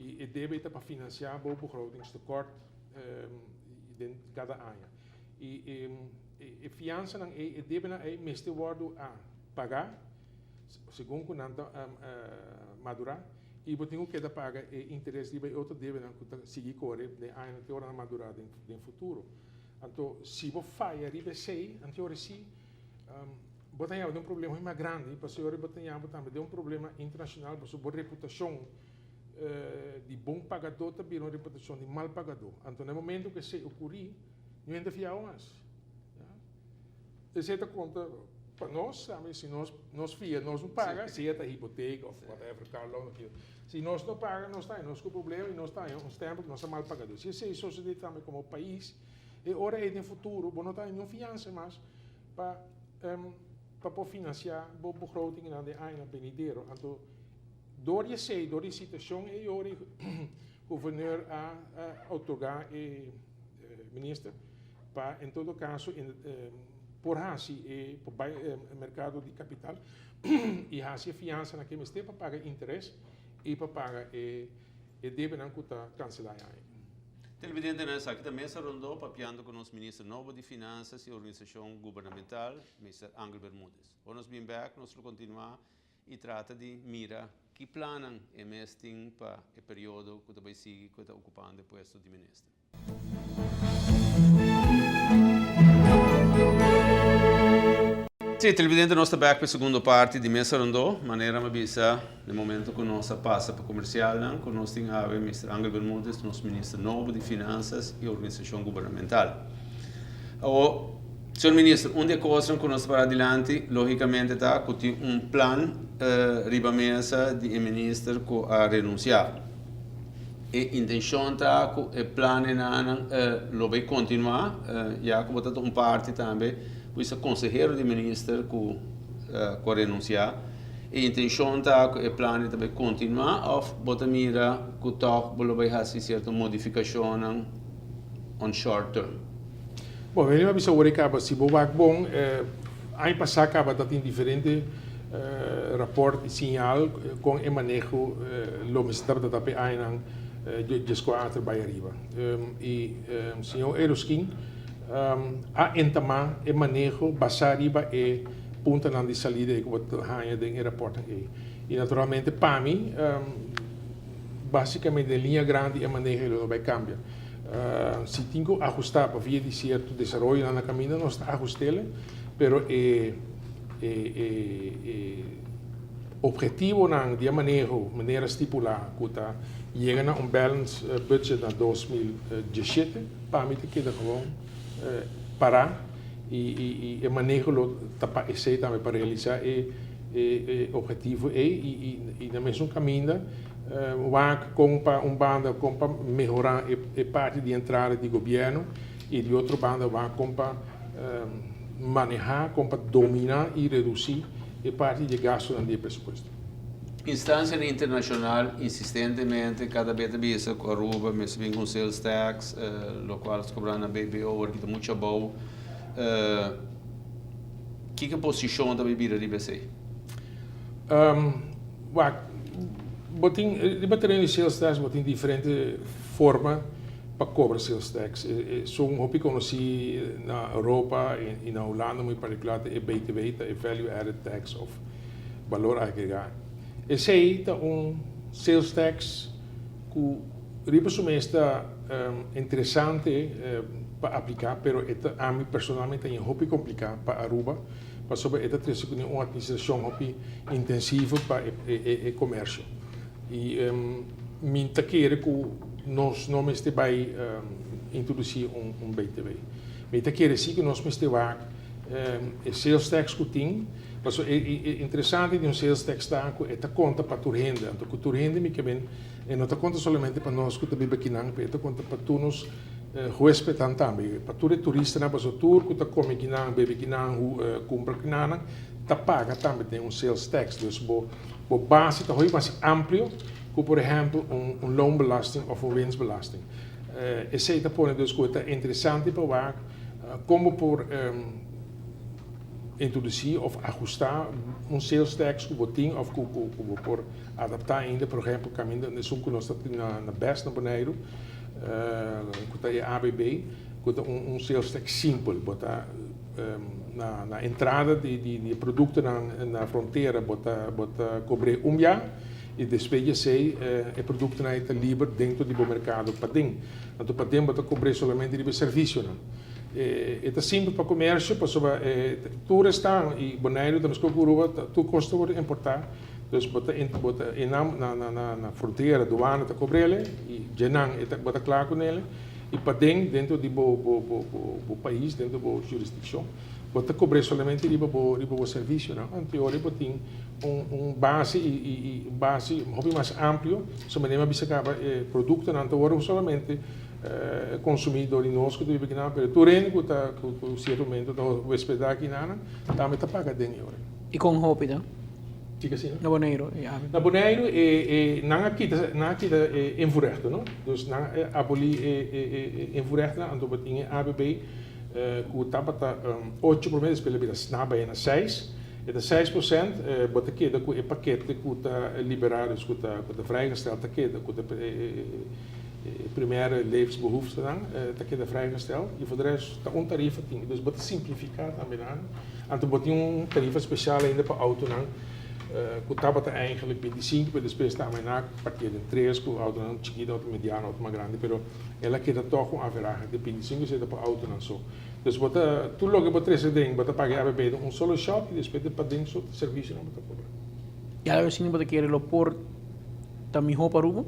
I e debe ta pa finansiá bo begrotingstekort den kada aña. I e fiansanan ei, e debenan ei mester wòrdu a pagá segun ku nan ta madurá i bo tin ku keda paga e interes riba e otro debenan ku ta sigui kore den añanan te ora nan madurá den futuro. Anto si bo faya riba esei, anto ora si bo ta yaba den un problema hopi mas grandi, pasobra ora bo ta yaba tambe den un problema internashonal pasobra bo reputashon di bon pagadó ta bira un reputashon di mal pagadó. Anto na e momento ku esei okurí, no hende fiau mas. Esei ta konta pa nos tambe, si nos nos fia nos no paga, sea ta hipoteka òf whatever, car loan òf kiko. Si nos no paga nos ta haña nos ku problema i nos ta haña un stèmpel ku nos ta mal pagadó. Si esei sosodé tambe komo pais, e ora ei den futuro bo no ta haña niun fiansa mas pa pa por finansiá bo begrotingnan den añanan benidero. Anto dor di esei, dor di e situashon ei ora e guverneur a otorgá e minister pa en todo kaso por hasi e por bai e merkado di kapital i hasi e fiansanan ke mester pa paga interes i pa paga e debenan ku ta kanselá e aña. Televidentenan esaki ta mesa rondó papiando ku nos minister nobo di Finansas i Organisashon Gubernamental, Mister Angel Bermudez. Ora nos bin bek nos lo kontinuá i trata di mira ki plannan e mes tin pa e periodo ku ta bai sigui ku e ta okupando e puesto di minister. Sí, televidente nos ta bek pa e segundo parti di Mesa Rondó. Manera mi a bisa na e momento ku nos a pasa pa komersialnan ku nos tin awe Mister Angel Bermudez, nos minister nobo di Finansas i Organisashon Gubernamental. Awor, Señor Minister, un di e kosnan ku nos ta para dilanti, lógikamente ta ku tin un plan riba mesa di e minister ku a renunsiá. E intenshon ta ku e planennan lo bai kontinuá, ya ku bo ta un parti tambe ku e konsehero di minister ku a renunsiá. E intenshon ta ku e planen ta bai kontinuá òf bo ta mira ku tòg bo lo bai hasi sierto modifikashonnan on short term? Bon, mi a bisa awor e kaba, si bo wak bon, aña pasá kaba ta tin diferente rapòrt i siñal kon e maneho lo mester tabata ta p'e añanan dieskuater bai ariba. I señor Eroskin a entamá e maneho basá riba e puntanan di salida ei ku bo ta haña den e rapòrtnan ei. I naturalmente pa mi, básikamente den liña grandi e maneho ei lo no bai kambia. Si tin ku ahustá pa via di sierto desaroyonan na kaminda nos ta ahust'el, pero e e ophetivonan di e maneho manera stipulá ku ta yega na un balance budget na 2017 pa mi ta keda gewoon pará i e maneho lo ta pa esei tambe pa realisá e ophetivo ei i na mesun kaminda Wak kon pa un banda kon pa mehorá e parti di entrada di gobièrnu i di otro banda wak kon pa manehá, kon pa dominá i redusí e parti di e gastunan di e presupuesto. Instansianan internashonal insistentemente kada bes ta bisa ku Aruba mester bin ku un sales tax, lokual ta kobra na BBO ora ki ta muchu abou. Kiko posishon ta bai bira riba esei? Wak, bo tin, riba tereno di sales tax bo tin diferente forma pa cobra sales tax. Esun hopi conoci na Europa y na Hulanda muy particular ta e BTW, ta e Value Added Tax of Balor Agregá. Esey ta un sales tax cu riba su mes ta interesante pa aplica, pero e ta, ami personalmente ta haña hopi complica pa Aruba. Pasobra e ta trese ku un atministrashon hopi intensivo pa e komersio. I mi ta kere ku nos no mester bai introdusí un BTW. Mi ta kere si ku nos mester wak e sales tax ku tin, pasobra e interesante di un sales tax ta ku e ta konta pa tur hende. Anto ku tur hende mi ke men e no ta konta solamente pa nos ku ta biba akinan, pero e ta konta pa tur nos Huespednan tambe, pa tur e turistanan, pasobra tur ku ta kome kinan, bebe kinan, kumpra kinanan, ta paga tambe den un sales tax. Dus bo bo base ta hopi mas amplio ku por ehèmpel un loonbelasting òf un winstbelasting. Esei ta pone dus ku e ta interesante pa wak kon bo por. introdusí òf ahustá un sales tax ku bo tin òf ku bo por adaptá ainda. Por ehèmpel, kaminda esun ku nos ta tin na BES na Boneiru, ku ta e ABB, ku ta un sales tax simpel. Bo ta na entrada di e produktonan na frontera bo ta kobr'é un bia i despues di esei e produktonan ei ta liber dentro di bo merkado paden. Anto paden bo ta kobr'é solamente riba e servisionan. E ta simpel pa komersio pasobra tur esnan i Boneiru ta meskos ku Aruba, tur kos ta wòrdu importá. Dus bo ta na frontera, duana ta kobr'é i djenan bo ta kla kuné i paden, dentro di bo pais, dentro di bo jurisdikshon, bo ta kobr'é solamente riba bo servisionan. Anto ora bo tin un base i base hopi mas amplio, so manera mi a bisa kaba, e produktonan ta wòrdu solamente konsumí dor di nos ku ta biba akinan, pero tur hende ku sierto momento ta hospedá akinan tambe ta paga den e ora. I kon hopi ta? Kiko asina? Na Boneiru e ABB. Na Boneiru nan a kita e invoerrechten, no? Dus nan a abolí e invoerrechten, anto bo tin e ABB ku tabata 8 promé, despues el a bira nan a bai na 6. E ta 6%, bo ta keda ku e pakete ku ta liberá, dus ku ta vrijgesteld, ta keda ku e primaire levensbehoeftenan ta keda vrijgesteld i voor de rest ta un tarifa tin. Dus bo ta simplifiká tambe nan. Anto bo tin un tarifa spesial ainda pa autonan ku tabata eigenlijk 25, pero despues tambe nan a partié den tres ku autonan chikitu, auto mediano, auto mas grandi, pero el a keda tòg un averahe di 25 esei ta pa autonan so. Dus bo ta tur loke bo trese den, bo ta paga e ABB den un solo shot i despues di paden so servisionan bo ta kobra. I algo asina bo ta kere lo por ta mihó pa Aruba?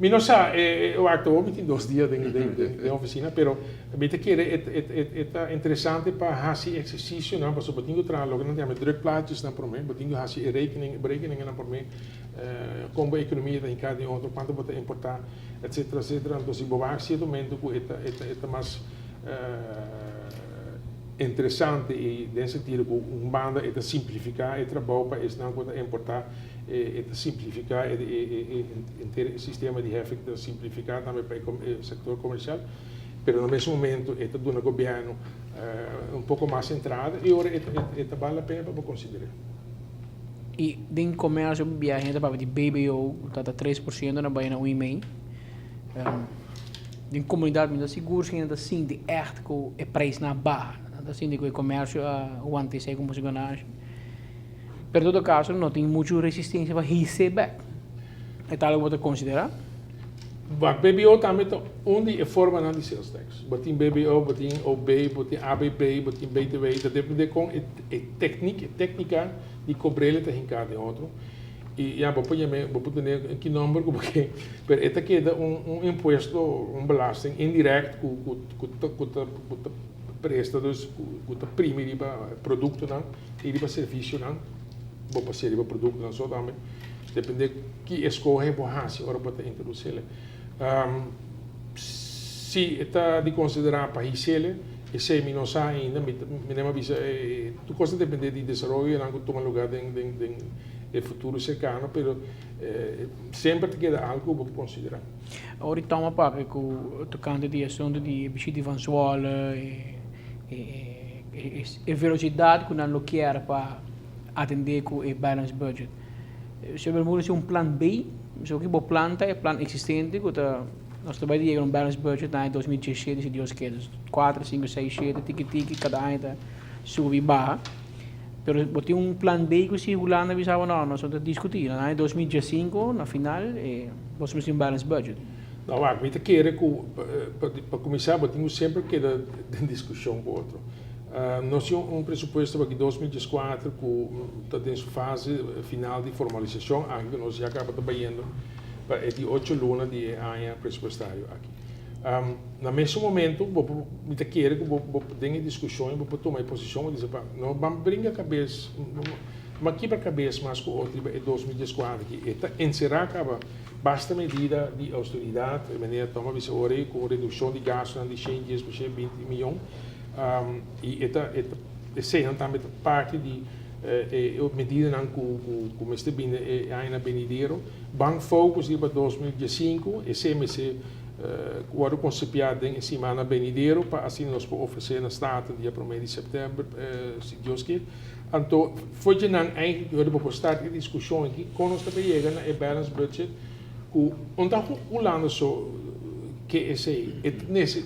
Mi no sa, wak, awor mi tin 2 dia den ofisina, pero mi ta kere e ta interesante pa hasi ehersisionan, pasobra bo tin ku traha loke nan ta yama drukplaatjesnan promé, bo tin ku hasi e rekening, berekeningennan promé, kon bo ekonomia ta hinká den otro, kuantu bo ta importá, etcetera, etcetera. Anto si bo wak sierto momento ku e ta mas interesante i den sentido ku un banda e ta simplifiká e trabou pa esnan ku ta importá, e ta simplifiká e henter sistema di heffing, ta simplifiká tambe pa e sektor komersial, pero na mes momento e ta duna gobièrnu un poko mas entrada i ora e ta bale la pena pa bo konsider'é. I den komersio biahe ta papia di BBO ku ta 3% na bai na 1,5. Den komunidat mi ta sigur si hende ta sinti ègt ku e preisnan a baha. Nan ta sinti ku e komersio a wanta esei komo su ganashi. Pero en todo kaso no tin muchu resistensia pa his'é bèk. E ta algu ku bo ta konsiderá? Wak, BBO tambe ta un di e formanan di sales tax. Bo tin BBO, bo tin OB, bo tin ABB, bo tin BTW, ta depende kon e teknik, e téknika di kobr'é ta hinká den otro. I ya, bo por yam'é, bo por tene ki nòmber ku bo ke, pero e ta keda un impuesto, un belasting indirèkt ku ta presta, dus ku ta primi riba produktonan i riba servisionan, bo por ser riba produktonan so tambe, depende ki eskohe bo hasi ora bo ta introdusí'e. Si e ta di konsiderá pa his'é, esei mi no sa ainda, mi no a bisa, tur kos ta depende di desaroyonan ku tuma lugá den e futuro serkano, pero semper ta keda algu ku bo por konsiderá. Awor i toma papia ku tokante di asuntu di bishita Van Zwolle, e velosidat ku nan lo kier pa atendé ku e balance budget. Señor Bermudez tin un plan B, so ki bo plan ta e plan eksistente ku ta nos ta bai di yega un balance budget na aña 2017 si Dios kier. Dus 4, 5, 6, 7 tiki tiki kada aña ta subi i baha. Pero bo tin un plan B ku si Hulanda bisa bo no, nos no ta diskutí. Na aña 2015 na final bo mester un balance budget. No, wak, mi ta kere ku pa kuminsá bo tin ku semper keda den diskushon ku otro. Nos tin un presupuesto pa 2014 ku ta den su fase final di formalisashon, aki ku nos ya kaba ta bayendo pa e di 8 luna di e aña presupuestario aki. Na mesun momento, mi ta kere ku bo den e diskushon bo por tuma e posishon bo bisa pa no ban bringa kabes, ban kibra kabes mas ku otro riba e 2014 aki. E ta enserá kaba basta medida di austeridat, e manera toma bisa ora ei ku redukshon di gastunan di 110 pa 120 mion, i e ta eseinan tambe ta parti di e medidanan ku mester bini e aña benidero. Ban focus riba 2015, esei mester. ku wòrdu konsepiá den e simannan benidero pa asina nos por ofresé na Staten dia promé di sèptèmber, si Dios kier. Anto for dje nan eigenlijk bo por start e diskushon aki kon nos ta yega na e balance budget ku no ta Hulanda so ke esei, e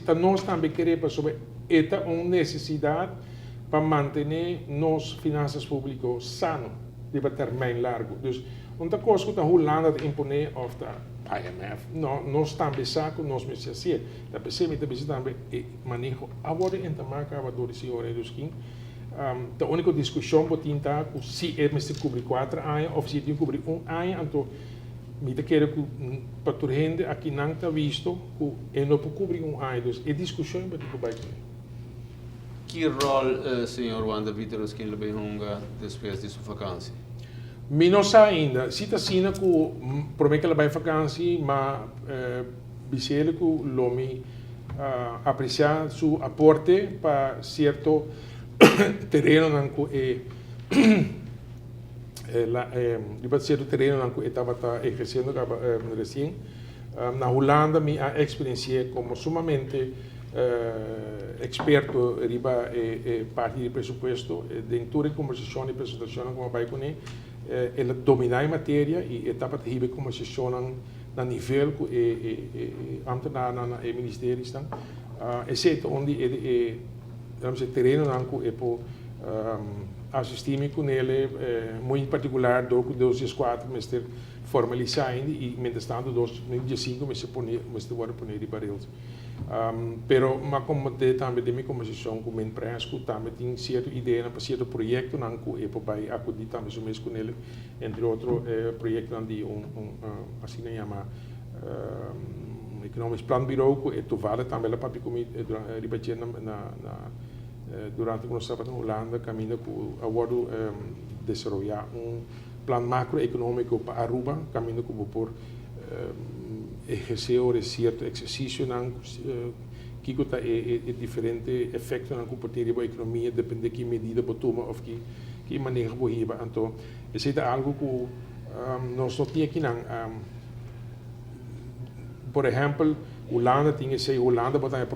ta nos tambe kere pasobra e ta un nesesidat pa mantené nos finansas públiko sano riba termijn largu. Dus no ta kos ku ta Hulanda ta imponé òf ta IMF, no, nos tambe sa ku nos mester hasié. Ta p'esei mi ta bisa tambe e maneho a wòrdu entamá kaba dor di señor Eduskin. Ta úniko diskushon bo tin ta ku si e mester kubri kuater aña òf si e tin kubri un aña, anto mi ta kere ku pa tur hende akinan ta visto ku e no por kubri un aña, dus e diskushon bo tin ku bai kuné. Ki ròl señor Juan David Eroskin lo bay hunga despues di su vakansi? Mi no sa ainda. Si ta asina ku promé ku el a bai vakansi, ma bis'el ku lo mi apresiá su aporte pa sierto terenonan ku e riba sierto terenonan ku e tabata ehersiendo kaba resien. Na Hulanda mi a eksperensi'é komo sumamente eksperto riba e parti di presupuesto. Den tur e kombersashon i presentashonnan ku mi a bai kuné, el a dominá e materia i e tabata hiba e kombersashonnan na nivel ku e ambtenarnan na e ministerisnan. Esei ta un di e terenonan ku e por asistí mi kunele, muy en partikular dor ku dos dieskuater mester formalisá ainda i mientras tanto 2015 mester pone mester wòrdu pone riba rails. Pero m'a komprondé tambe den mi kombersashon ku Minpres ku tambe tin sierto ideanan pa sierto proyektonan ku e por bai akudí tambe su mes kunel, entre otro e proyektonan di un un asina yama Economisch Planbureau ku e toevallig tambe el a papia ku mi riba dje na na durante ku nos tabata na Hulanda kaminda ku a wòrdu desaroyá un Plan macroeconomico pa Aruba, caminda cu bo por eherce ora e cierto exercicionan, kico ta e diferente efectonan cu por tin riba bo economia depende ki medida bo tuma of ki maneho bo hiba. Anto esey ta algo cu nos no tin akinan. Por ehempel, Hulanda tin esey, Hulanda bo ta haña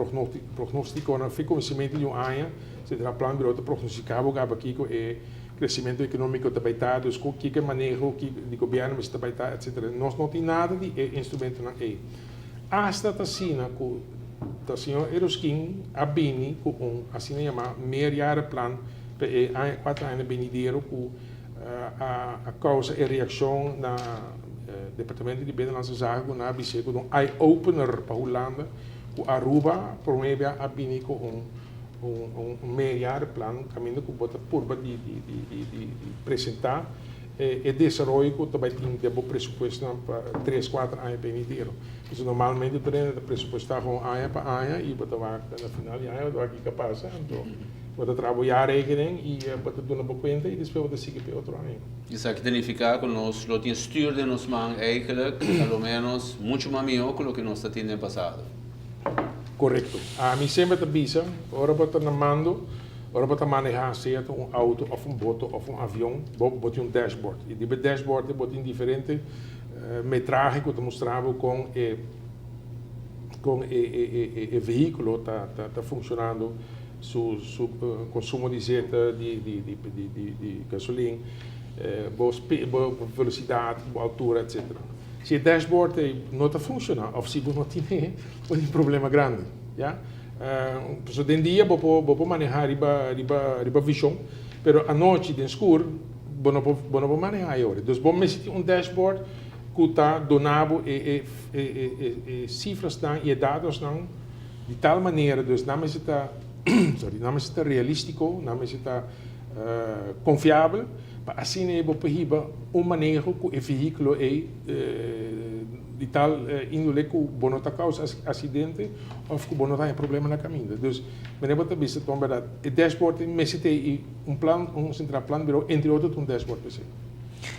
prognosticonan fin comencimento di un aña, Centraal Planbureau ta prognostica bo caba kico e Crecimento economico ta bay ta, dus cu kiko e maneho di gobierno mester ta bay ta, etcetera. Nos no tin nada di e instrumentonan ey. Hasta ta asina cu ta señor Eroskin a bini cu un asina yama meerjarenplan pa e aña, cuater aña benidero cu a causa e reaccion na Departamento di Binnenlandse Zaken cu nan a bis'é cu ta un eye opener pa Hulanda cu Aruba prome bia a bini cu un Un meerjarenplan kaminda ku bo ta purba di presentá e desaroyo ku ta bai tin den bo presupuestonan pa tres, kuater aña benidero. Pasobra normalmente tur hende ta presupuestá gewoon aña pa aña i bo ta wak na final di aña bo ta wak kiko a pasa. Anto bo ta traha bo jaarrekening i bo ta duna bo kuenta i despues bo ta sigui pa e otro aña. Esaki ta nifiká ku nos lo tin stuur den nos man eigenlijk a lo ménos muchu mas mihó ku loke nos ta tin den pasado. Korekto. Ami semper ta bisa, ora bo ta na mando, ora bo ta manehá sea ta un outo òf un boto òf un avion, bo bo tin un dashboard. I riba e dashboard ei bo tin diferente metrahe ku ta mustra bo kon e kon e e e vehíkulo ta ta funshonando, su su konsumo di zeta, di di di di di gasolin, bo bo velosidat, bo altura, etsetera. Si e dashboard ei no ta funciona of si bo no tine, bo tin problema grandi, ya. Pasobra den dia bo por bo por maneha riba riba riba vision, pero anochi den skur bo no por bo no por maneha e ora. Dus bo mester tin un dashboard ku ta duna bo e e e e e sifrasnan i e datosnan di tal manera, dus nan mester ta sorry, nan mester ta realistico, nan mester ta konfiabel. Pa asina ei bo por hiba un maneho ku e vehíkulo ei di tal índole ku bo no ta kousa asidente òf ku bo no ta haña problema na kaminda. Dus manera bo ta bisa ta un bèrdat e dashboard mester ta ei un plan un sentral plan birou entre otro ta un dashboard p'esei.